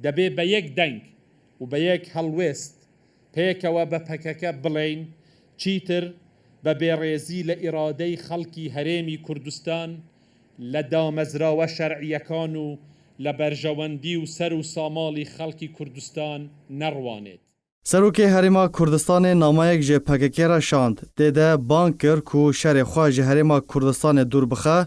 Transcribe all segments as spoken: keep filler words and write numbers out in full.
دەبێ بە یەک دەنگ و بە یەک هەڵوێست پێکەوە بە پەکەکە بڵێین، چیتر بە بێڕێزی لە ئیرادەی خەڵکی هەرێمی کوردستان، لە دامەزراوە شەرعیەکان و لە بەرژەوەندی و سەر و ساماڵی خەڵکی کوردستان نەڕوانێت. Serokê Herêma Kurdistanê nameyek ji P K K re şand, tê de bang kir ku şerê xwe ji Herêma Kurdistanê dûr bixe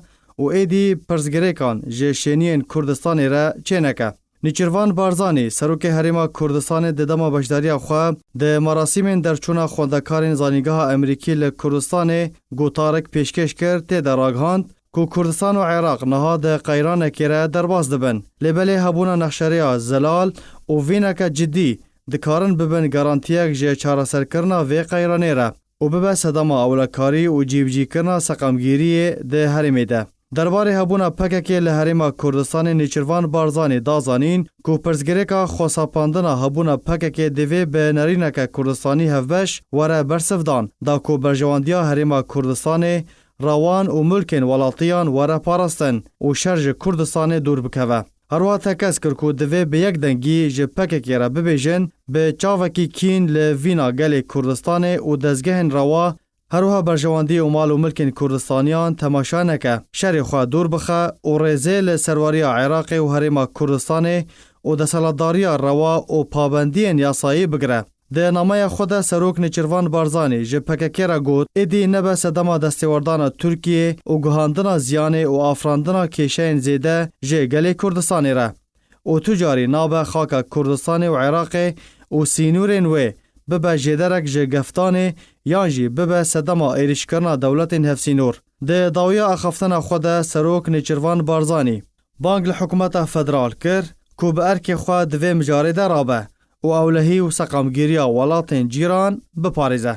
û êdî pirsgirêkan ji şêniyên Kurdistanê re çêneke. Nêçîrvan Barzanî, Serokê Herêma Kurdistanê di dema beşdariya xwe di merasîmên derçûna xwendekarên Zanîngeha Amerîkî li Kurdistanê ku Tarik pêşkêş kir, tê de ragihand ku Kurdistan û Iraq niha di qeyranekê re derbas dibin. Lê belê hebûna nexşereya zelal û vîneke cidî dikarin bibin garantiyek ji çareserkirina vê qeyranê re û bibe sedema ewlekarî û cîbicîkirina seqamgîriyê di herêmê de. Derbarê hebûna P K K li Herêma Kurdistanê Nêçîrvan Barzanî da zanîn ku pirsgirêka xwesapandina hebûna P K K divê bi nerîneke Kurdistanî hevbeş were bersivdan, da ku berjewendiya Herêma Kurdistanê, rewan û milkên welatiyan were parastin û şer ji Kurdistanê dûr bikeve. Herwiha tekez kir ku divê bi yek dengî ji P K K re bibêjin, bi çavekî kîn li vîna gelê Kurdistanê û dezgehên rewa, herwiha berjewendî û mal û milkên Kurdistaniyan temaşa neke, şerê xwe dûr bixe û rêzê li serweriya Iraqê û Herêma Kurdistanê û deselatdariya rewa û pabendiyên yasayî bigire. Di nameya xwe de Serok Nêçîrvan Barzanî ji P K K re got, êdî nebe sedema destêwerdana Tirkiyê û guhandina ziyanê û afirandina kêşeyên zêde ji gelê Kurdistanê re û tu carî nabe xaka Kurdistanê û Iraqê û sînorên wê bibe jêderek ji geftanê yan jî bibe sedema êrîşkirina dewletên hevsînor. Di dawiya axaftina xwe de Serok Nêçîrvan Barzanî bang li hikûmeta federal kir ku bi erkê xwe di vê mijarê de rabe û ewlehî û seqamgîriya welatên cîran biparêze.